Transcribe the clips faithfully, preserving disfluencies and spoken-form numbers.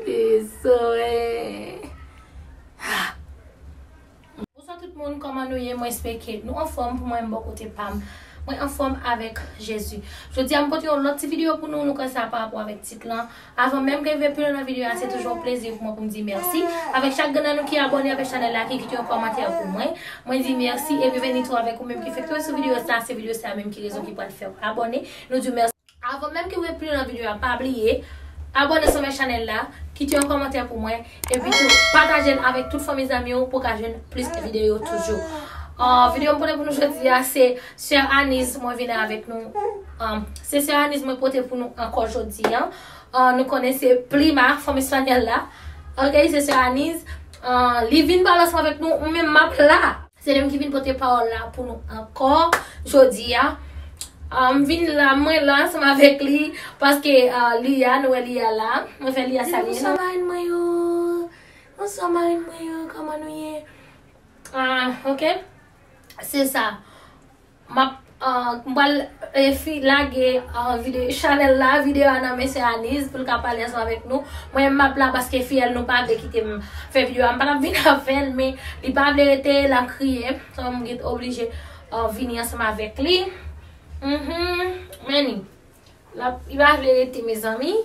Bezwen. Bonswa tout moun, kòman nou ye? Mwen espere ke nou anfòm. Pou mwen, m bò kote pa m, mwen anfòm avèk Jezi. Jodi a, m pote yon lòt ti videyo pou nou. Nou kwè sa pa rapò avèk tit lan. Avan menm ke m rive pi lwen nan videyo a, se toujou yon plezi pou mwen pou m di mèsi avèk chak grenn nan nou ki abòne avèk chanèl la, ki kite yon kòmantè pou mwen. Mwen di mèsi, epi vini tou avèk ou menm ki fèk tonbe sou videyo sa. Se videyo sa menm ki rezon ki pral fè w abòne. Nou di w mèsi. Avan menm ke w ret pi lwen nan videyo a, pa bliye abòne sou men chanèl la, kite yon kòmantè pou mwen, epi tou pataje l avèk tout fanmi zanmi w pou w ka jwenn plis videyo toujou. Ah, videyo m pote pou nou jodi a, se Sè Aniz mwen vin avèk nou. Ah, se Sè Aniz mwen pote pou nou ankò jodi a. Ah, nou konnen se Prima, fanm espanyòl la. Ok, se Sè Aniz. Ah, li vin pale ansanm avèk nou, ou menm m ap la. Se li menm ki vin pote pawòl la pou nou ankò jodi a. Ah, m vin la, mwen la ansanm avèk li, paske, ah, Lia, nou wè Lia la. Mwen fè Lia salye nou. Bonswa marenn mwen yo. Bonswa marenn mwen yo, kòman nou ye? Ah, ok. Se sa. M ap, ah, m pral, eh, fi, lage, ah, vide-, chanèl la, videyo a nan men Sè Aniz pou l ka pale ansanm avèk nou. Mwen, m ap la paske fiyèl nou pa vle kite m fè videyo a. M pa t ap vin avè l, men li pa vle rete, l ap kriye. So, m gen oblije, ah, vini ansanm avèk li. Mhm. Men li, l ap, li pa vle rete, mezanmi.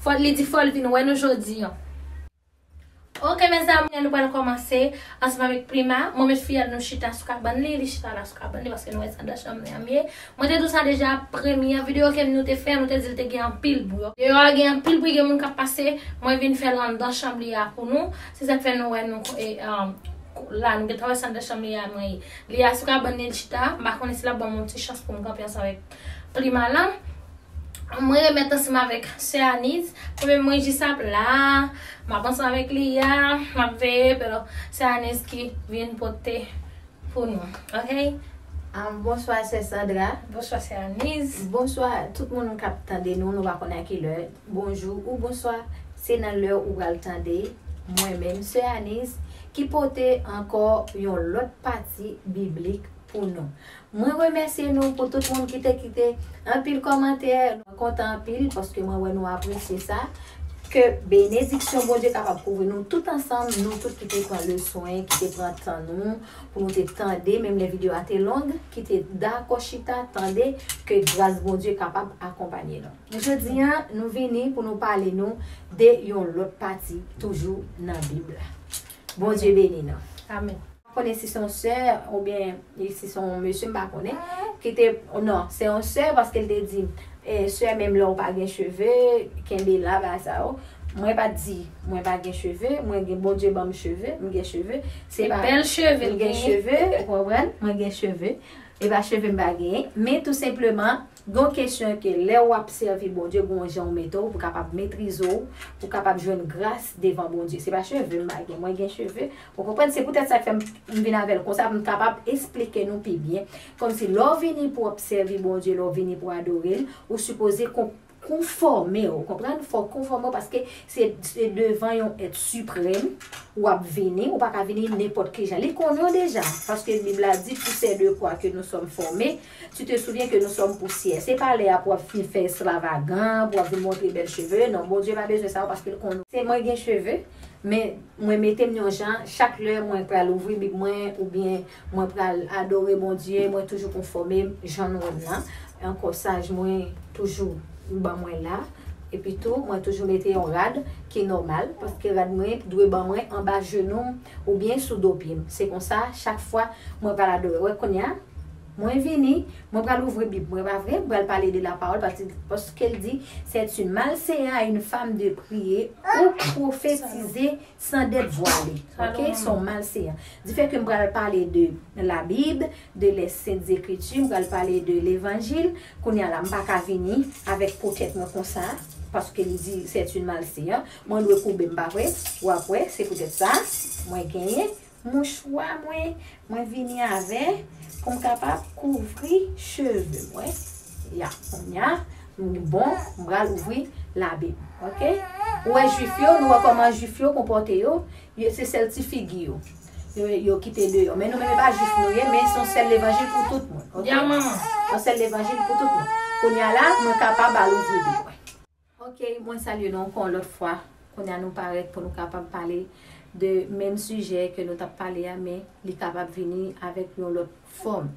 Fò, li di fò l vin wè nou jodi a. Ok, mezanmi, nou pral kòmanse ansanm avèk Prima. Mwen met fiyèl nou chita sou kabann li, li chita la sou kabann li, paske nou wè se anndan chanm li an m ye. Mwen te di w sa deja, premyè videyo ke nou te fè, nou te di l te gen anpil bri. Deyò a gen anpil bri, gen moun k ap pase, mwen vin fè l anndan chanm li a pou nou. Se sa k fè nou wè nou, e, um, la, nou gentan wè se anndan chanm li a mwen ye. Li a sou kabann li, li chita, m pa konnen si l ap ban m yon ti chans pou m kanpe ansanm avèk Prima la. Mwen remèt ansanm avèk Sè Aniz. Mwen menm mwen jis ap la. M ap ansanm avèk Lia. M ap veye, pero Sè Aniz ki vin pote pou nou. Ok? Ah, bonswa, Sè Sandra. Bonswa, Sè Aniz. Bonswa, tout moun k ap tande nou, nou pa konnen a ki lè. Bonjou ou bonswa. Se nan lè ou pral tande mwen menm, Sè Aniz, ki pote ankò yon lòt pati biblik pou nou. Mwen remèsye nou pou tout moun ki te kite anpil kòmantè. Mwen kontan anpil paske mwen wè nou apresye sa. Ke benediksyon Bondye kapab kouvri nou tout ansanm, nou tout ki te pran leswen, ki te pran tan nou pou nou te tande, menm lè videyo a te long, ki te dakò chita, tande, ke gras Bondye kapab akonpanye nou. Jodi a, nou vini pou nou pale nou de yon lòt pati toujou nan Bib la. Bondye beni nou. Amèn. M pa konnen si se yon sè oubyen si se yon mesye, m pa konnen, ki te, non, se yon sè paske l te di, eh, sè, menm lè w pa gen cheve, kenbe la, bagay sa yo. Mwen pa t di mwen pa gen cheve, mwen gen, Bondye ban m cheve, m gen cheve. Se pa bèl cheve m gen, cheve, ou konprann? Mwen gen cheve. E pa cheve m pa genyen, men tou senpleman, gen yon kesyon ke lè w ap sèvi Bondye, gen yon jan w mete w pou kapab metrize w, pou kapab jwenn gras devan Bondye. Se pa cheve m pa gen, mwen gen cheve. Ou konprann? Se poutèt sa k fè m, m vin avè l konsa, pou m kapab esplike nou pi byen. Kòmsi lè w vini pou w ap sèvi Bondye, lè w vini pou w adore l, ou sipoze kon-, konfòme w, ou konprann? Fò w konfòme w paske se, se devan yon èt siprèm w ap vini, ou pa ka vini nenpòt ki jan. Li konnen w deja, paske Bib la di, tu sais de quoi que nous sommes formés, tu te souviens que nous sommes poussière. Se pa lè a pou w ap fin fè estravagan, pou w ap vin montre bèl cheve, non, Bondye pa bezwen sa yo paske l konnen w. Se mwen gen cheve, men mwen mete m yon jan, chak lè mwen pral ouvri Bib mwen, oubyen mwen pral adore Bondye, mwen toujou konfòme m jan nou wè m nan. Ankò saj mwen toujou ban mwen la. Epi tou, mwen toujou mete yon rad ki nòmal, paske rad mwen dwe ban mwen anba jenou m oubyen sou do pye m. Se konsa, chak fwa mwen pral adore. Wè kounye a, mwen vini, mwen pral ouvri Bib mwen, pa vre? Mwen pral pale de la parole, paske, paske l di, c'est une malséance à une femme de prier ou prophétiser sans d'être voilée. Ok? Se yon malseyan. Difè ke m pral pale de Labib, de les Saintes Écritures, m pral pale de levanjil. Kounye a la, m pa ka vini avèk pokèt mwen konsa, paske li di c'est une malséance. Mwen dwe koube m, pa vre? W ap wè, se poutèt sa, mwen genyen mouchwa mwen, mwen vini avè pou m kapab kouvri cheve mwen. Ya, kounye a, m bon, m pral ouvri Labib, ok? Ou wè jwif yo, nou wè kòman jwif yo konpòte yo, yo se sèl ti figi yo. Yo, yo kite deyò. Men nou menm, e pa jwif nou ye, men se yon sèl levanjil pou tout moun, ok? Ya, manman. Yon sèl levanjil pou tout moun. Kounye a la, mwen kapab al ouvri Bib mwen. Ok, mwen salye nou ankò yon lòt fwa. Kounye a nou parèt pou nou kapab pale de menm sijè ke nou t ap pale a, men li kapab vini avèk yon lòt fòm.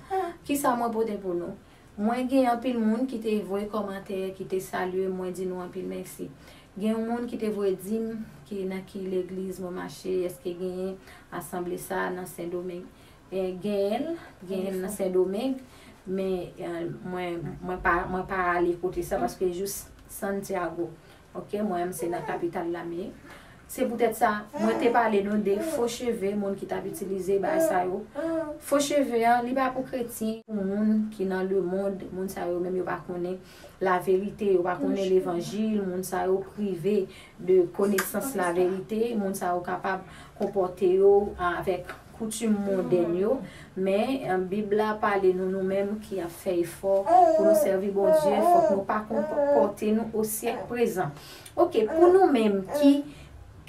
Kisa mwen pote pou nou? Mwen gen anpil moun ki te voye kòmantè, ki te salye, mwen di nou anpil mèsi. Gen yon moun ki te voye di m ki nan ki legliz mwen mache, èske genyen asanble sa nan Sendomeng. E, genyen l, genyen l nan Sendomeng, men e, mwen, mwen pa, mwen pa ale kote sa paske jis Santiago. Ok, mwen menm se nan kapital la m ye. Se poutèt sa, mwen te pale nou de fo cheve, moun ki t ap itilize bagay sa yo. Fo cheve an, li pa pou kretyen, pou moun ki nan lemonn, moun sa yo menm yo pa konnen laverite, yo pa konnen levanjil, moun sa yo prive de konesans laverite, moun sa yo kapab konpòte yo avèk koutim modèn yo, men e, Bib la pale nou, nou menm ki ap fè efò pou nou sèvi Bondye, fòk nou pa konpòte nou o syèk prezan. Ok, pou nou menm ki,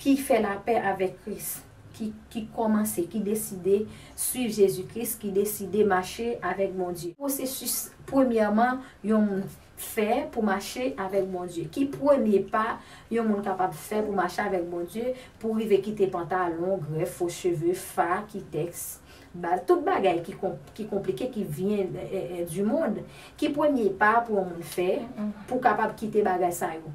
ki fè lapè avèk Kris, ki, ki kòmanse, ki deside swiv Jezi Kris, ki deside mache avèk Bondye. Pwosesis, premyèman, yon moun fè pou mache avèk Bondye? Ki premye pa yon moun kapab fè pou mache avèk Bondye, pou rive kite pantalon, grèf, fo cheve, fa, kitèks, bal, tout bagay ki, kon, ki konplike, ki vyen e, e, e, du monde? Ki premye pa pou yon moun fè pou kapab kite bagay sa yo?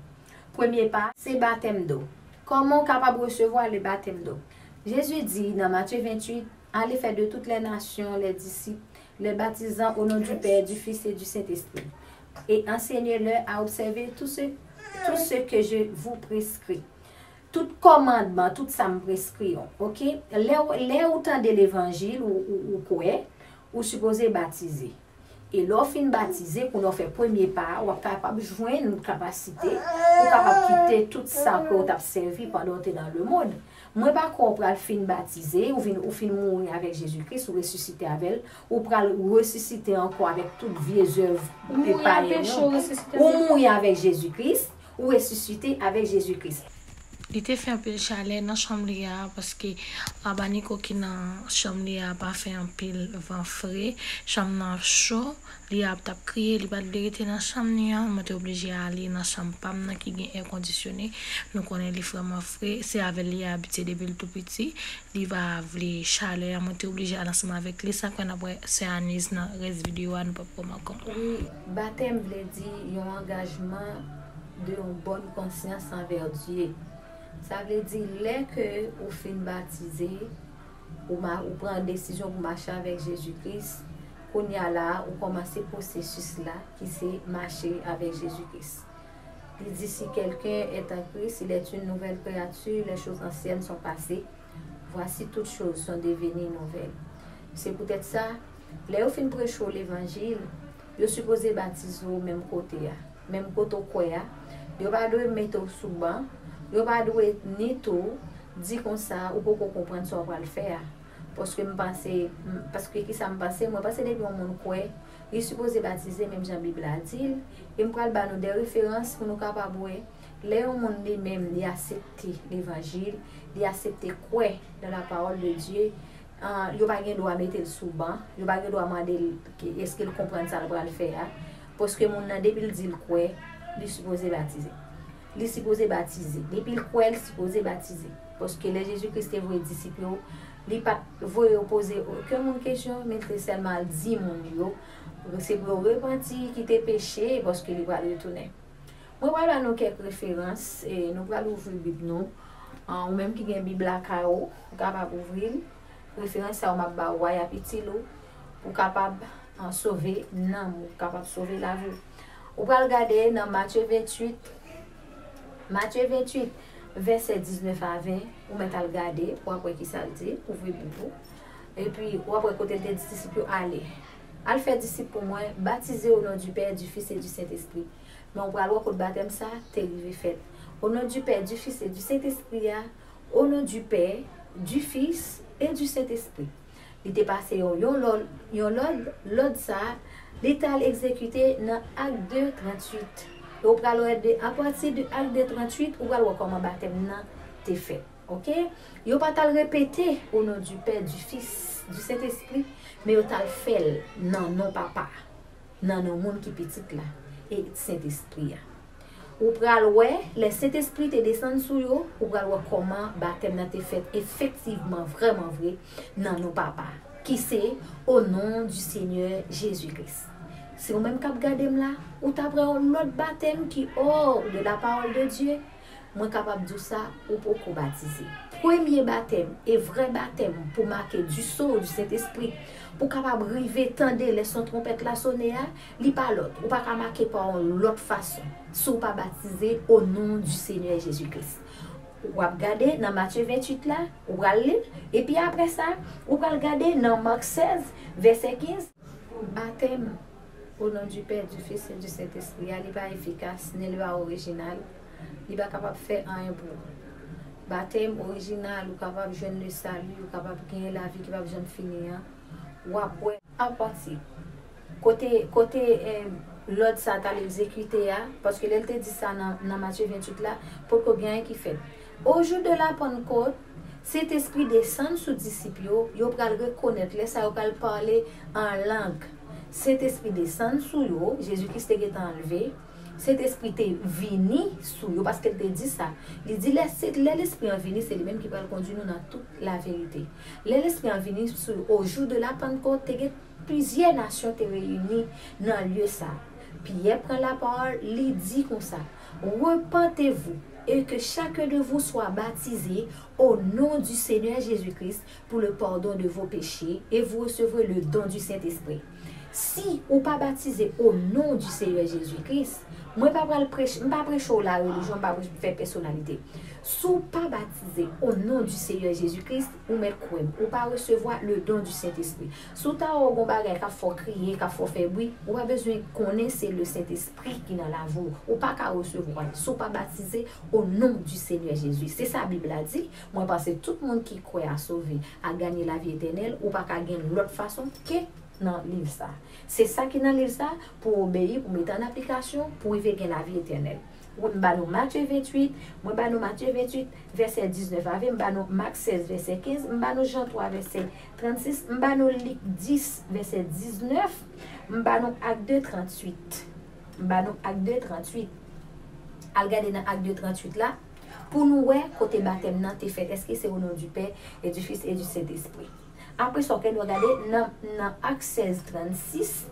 Premye pa, se batèm dlo. Kòman w kapab resevwa le baptême d'eau? Jezi di nan Matye venntuit, Allez faire de toutes les nations les disciples, les baptisant au nom du Père, du Fils et du Saint-Esprit, et enseignez-leur à observer tout ce, tout ce que je vous prescris. Tout kòmandman, tout sa m preskri yo, ok? Lè, w- lè ou tande levanjil, ou, ou, ou kwè, ou sipoze batize. E lè w fin batize, kounye w fè premye pa a, w ap kapab jwenn kapasite, ou kapab kite tout sa ke w t ap sèvi pandan w te nan lemonn. Mwen pa kwè w pral fin batize, ou vin, ou fin mouri avèk Jezi Kris, ou resisite avè l, ou pral resisite ankò avèk tout vye zèv payen yo. Ou mouri avèk Jezi Kris, ou resisite avèk Jezi Kris. Li te fè anpil chalè nan chanm li a, paske abaniko ki nan chanm li a pa fè anpil van fre. Chanm nan cho, li ap t ap kriye, li pa t vle rete nan chanm li an. Mwen te oblije ale nan chanm pa m nan ki gen èkondisyone. Nou konnen li vrèman fre, se avè l li abitye depi l tou piti. Li pa vle chalè a, mwen te oblije al ansanm avèk li. Sa kwè n ap wè sè Aniz nan rès videyo a, nou p ap wè m ankò. Wi, batèm vle di yon angajman de yon bòn konsyans anvè Dye. Sa vle di lè ke ou fin batize, ou, ma, ou pran desizyon pou mache avèk Jezi Kris, kounye a la a, ou kòmanse pwosesis la ki se mache avèk Jezi Kris. Li di, si quelqu'un est en Christ, il est une nouvelle créature, les choses anciennes sont passées, voici toutes choses sont devenues nouvelles. Se poutèt sa, lè yo fin preche w levanjil, yo sipoze batize w menm kote a, menm kote w kwè a. Yo pa dwe mete w sou ban, yo pa dwe ni tou di konsa ou poko konprann sa w pral fè a. Paske m panse, m- paske kisa m panse? Mwen panse depi yon moun kwè, li sipoze batize menm jan Bib la di l. E m pral ba nou de referans pou nou kapab wè. Lè yon moun li menm li aksepte levanjil, li aksepte kwè dans la parole de Dieu, ah, yo pa gen dwa mete l sou ban, yo pa gen dwa mande l ke èske l konprann sa l pral fè a. Paske moun nan depi l di l kwè, li sipoze batize. Li sipoze batize. Depi l kwè, li sipoze batize. Paske lè Jezi Kris te voye disip yo, li pa t voye yo poze okenn moun kesyon, men l te sèlman al di moun yo, se pou yo repanti, kite peche, paske li pral retounen. Mwen pral ba nou kèk referans, e nou pral ouvri Bib nou. An, ou menm ki gen Bib lakay ou, ou kapab ouvri l. Referans sa yo m ap ba ou a, y ap itil ou pou w kapab an, sove nanm ou, kapab sove lavi w. Ou pral gade nan Matye venntuit, Matye venntuit, vèsè diznèf a ven, ou mèt al gade, w ap wè kisa l di, ouvri Bib ou. Epi, w ap wè kote l te di disip yo, ale. Al fè disip pou mwen, batize o non di Pè, di Fis e di Sentespri. Men w pral wè kot batèm sa te rive fèt. O non di Pè, di Fis e di Sentespri a, o non di Pè, di Fis e di Sentespri. Li te pase yo yon lòd, yon lòd, lòd sa a, li t al egzekite nan Ak de tranntuit. E w pral wè de, apati de Ak de tranntuit, ou pral wè kòman batèm nan te fèt. Ok? Yo pa t al repete o non di Pè, di Fis, di Sentespri, men yo t al fè l nan non Papa a, nan non Moun ki Pitit la, e Sentespri a. Ou pral wè, lè Sentespri te desann sou yo, ou pral wè kòman batèm nan te fèt efektivman, vrèman vre, nan non Papa, ki se au nom du Seigneur Jésus-Christ. Se ou menm k ap gade m la, ou ta pran yon lòt batèm ki hors de la parole de Dieu, mwen kapab di w sa, ou poko batize. Premye batèm e vrè batèm pou make du sceau du Sentespri, pou kapab rive tande lè son twonpèt la sone a, li pa lòt. Ou pa ka make pa yon lòt fason si w pa batize au nom du Seigneur Jésus-Christ. W ap gade nan Matye venntuit la, ou pral li l, epi apre sa, ou pral gade nan Mak sèz, vèsè kenz. Batèm au nom du Père, du Fils et du Saint-Esprit a, li pa efikas, ni li pa orijinal, li pa kapab fè anyen pou ou. Batèm orijinal, ou kapab jwenn le salut, ou kapab genyen lavi ki p ap janm fini an. W ap wè apati kote, kote, em, lòd sa t al egzekite a, paske lè l te di sa nan, nan Matye venntuit la, potko gen anyen ki fèt. Au jour de la Pentecôte, Sentespri desann sou disip yo, yo pral rekonèt, lè sa yo pral pale an lang. Sentespri desann sou yo, Jezi Kris te gentan anlve. Sentespri te vini sou yo, paske l te di sa. Li di, lè, se, lè Lespri an vini, se li menm ki pral kondui nou nan tout laverite. Lè Lespri an vini sou yo, au jour de la Pentecôte, te gen plizyè nasyon te reyini nan lye sa. Pyè pran lapawòl, li di konsa, repentez-vous et que chacun de vous soit baptisé au nom du Seigneur Jésus-Christ pour le pardon de vos péchés, et vous recevrez le don du Saint-Esprit. Si ou pa batize au nom du Seigneur Jésus-Christ, mwen pa pral preche, m pa preche w la relijyon, m pa preche fè pèsonalite. Si w pa batize au nom du Seigneur Jésus-Christ, ou mèt kwè m, ou pa resevwa le don du Saint-Esprit. Si w ta wè w gon bagay k ap fè w kriye, k ap fè w fè bri, ou pa bezwen konnen se le Sentespri ki nan lavi w. Ou pa ka resevwa l si w pa batize au nom du Seigneur Jésus. Se sa Bib la di. Mwen panse tout moun ki kwè a sove, a ganye lavi etènèl, ou pa ka gen lòt fason ke nan liv sa. Se sa ki nan liv sa pou w obeyi, pou w mete an aplikasyon, pou w rive gen lavi etènèl. Wi, m ba nou Matye venntuit, mwen ba nou Matye venntuit, vèsè diznèf, avè m ba nou Mak sèz, vèsè kenz, m ba nou Jan twa, vèsè trannsis, m ba nou Lik dis, vèsè diznèf, m ba nou Ak de, tranntuit. M ba nou Ak de, tranntuit. Al gade nan Ak de, tranntuit la, pou nou wè kote batèm nan te fèt. Èske se au nom du Père et du Fils et du Saint-Esprit? Apre sa, ok, nou gade nan, nan Ak sèz, trannsis,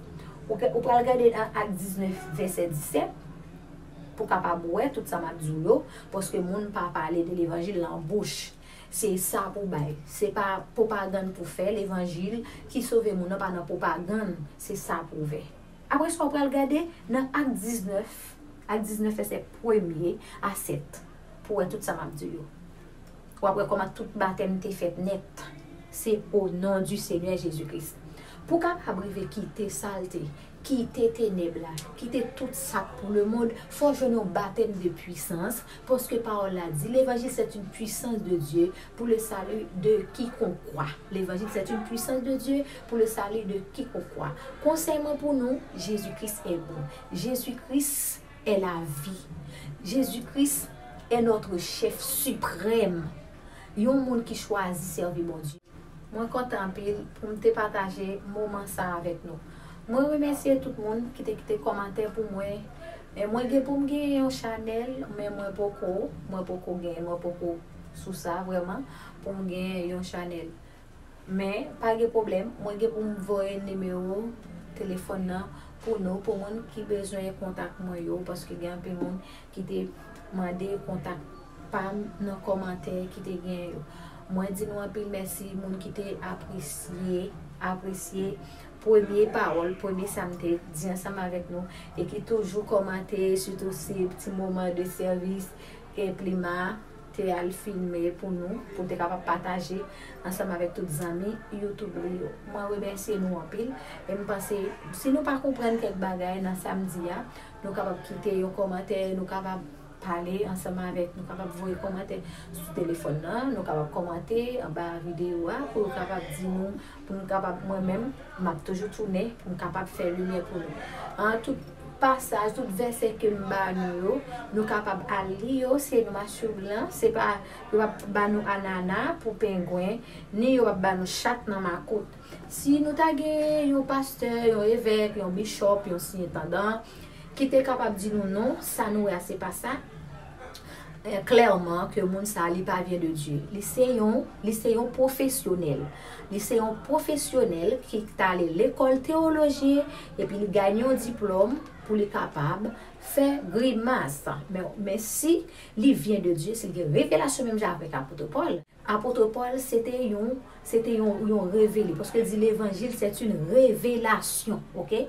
ou, ou pral gade nan Ak diznèf, vèsè disèt, pou kapab wè tout sa m ap di w yo, paske moun pa pale de levanjil nan bouch. Se sa pou bay. Se pa pwopagann pou fè, levanjil ki sove moun nan pa nan pwopagann, se sa pou w fè. Apre sa, w pral gade nan Ak diznèf, Ak diznèf vèsè premye a sèt, pou w wè tout sa m ap di w yo. W ap wè kòman tout batèm te fèt nèt. Se au nom du Seigneur Jésus-Christ. Pou w kapab rive kite salte, kite tenèb la, kite tout sa k pou lemonn, fò w jwenn yon batèm de pwisans, paske pawòl la di, l'évangile c'est une puissance de Dieu pour le salut de quiconque croit. L'évangile c'est une puissance de Dieu pour le salut de quiconque croit. Konsèy mwen pou nou, Jezi Kris est bon. Jezi Kris est la vie. Jezi Kris est notre chef suprême. Yon moun ki chwazi sèvi Bondye. Mwen kontan anpil pou m te pataje moman sa avèk nou. Mwen remèsye tout moun ki te kite kòmantè pou mwen. E mwen gen pou m gen yon chanèl, men mwen poko, mwen poko gen, mwen poko sou sa vrèman, pou m gen yon chanèl. Men, pa gen pwoblèm, mwen gen pou m voye nimewo telefòn nan pou nou, pou moun ki bezwen kontak mwen yo, paske gen anpil moun ki te mande kontak pa m nan kòmantè ki te gen yo. Mwen di nou anpil mèsi, moun ki te apresye, apresye premye pawòl, premye sa m te di ansanm avèk nou, e ki toujou kòmante, sitou si ti moman de sèvis ke Plima te al filme pou nou, pou te kapab pataje ansanm avèk tout zanmi YouTube li yo. Mwen remèsye nou anpil, e m panse, si nou pa konprann kèk bagay nan sa m di a, nou kapab kite yon kòmantè, nou kapab pale ansanm avèk, nou kapab voye kòmantè sou telefòn nan, nou kapab kòmante anba videyo a pou nou kapab di nou, pou nou kapab, mwen menm, m ap toujou tounen pou m kapab fè limyè pou nou. An tout pasaj, tout vèsè ke m ba nou yo, nou kapab al li yo, se nwa sou blan, se pa, yo p ap ba nou anana pou pengwen, ni yo p ap ba nou chat nan makout. Si nou ta gen yon pastè, yon evèk, yon bishop, yon siyentandan, ki te kapab di nou non, sa nou wè a se pa sa. Eh, klèman ke moun sa li pa vyen de Dye. Li se yon, li se yon pwofesyonèl. Li se yon pwofesyonèl ki t ale lekòl teyoloji epi li ganye yon diplòm pou li kapab fè grimas. Men, men si li vyen de Dye, si li gen revelasyon menm jan avèk apot Pòl, apot Pòl se te yon, se te yon, yon revele, paske l di levanjil c'est une révélation, oke?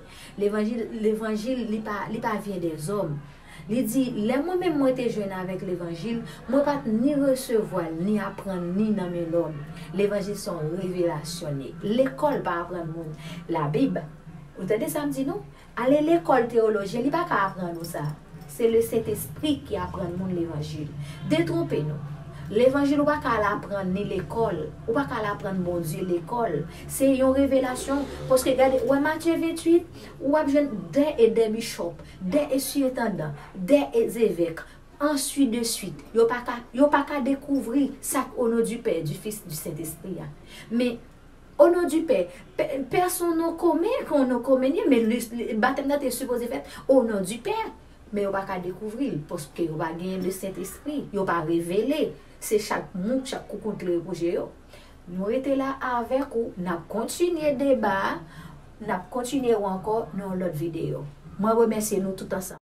Levanjil, levanjil li pa, li pa vyen dèzòm. Li di, lè mwen menm mwen te jwenn avèk levanjil, mwen pa t ni resevwa l, ni aprann ni nan men lòm. Levanjil se yon revelasyon li. Lekòl pa aprann moun Labib. Ou tande sa m di nou? Ale lekòl teyolojyen, li pa ka aprann ou sa. Se le Sentespri ki aprann moun levanjil. Detwonpe nou. Levanjil ou pa ka al aprann ni lekòl. Ou pa ka al aprann Bondye lekòl. Se yon revelasyon. Paske gade, ou wè Matye venntuit, ou ap jwenn des et des bishop, des et surintendant, des et zevèk, ensuite de suite. Yo pa ka, yo pa ka dekouvri sa k au nom du Père, du Fils, du Saint-Esprit a. Men au nom du Père, pè, pè se yon non komen, ke yon non komen ye, men li, li, batèm nan te sipoze fèt au nom du Père. Men yo pa ka dekouvri l, paske yo pa gen le Sentespri, yo pa revele. Se chak moun, chak koukout li pou je yo. Nou rete la avèk ou, n ap kontinye deba a, n ap kontinye ou ankò nan yon lòt videyo. Mwen remèsye nou tout ansanm.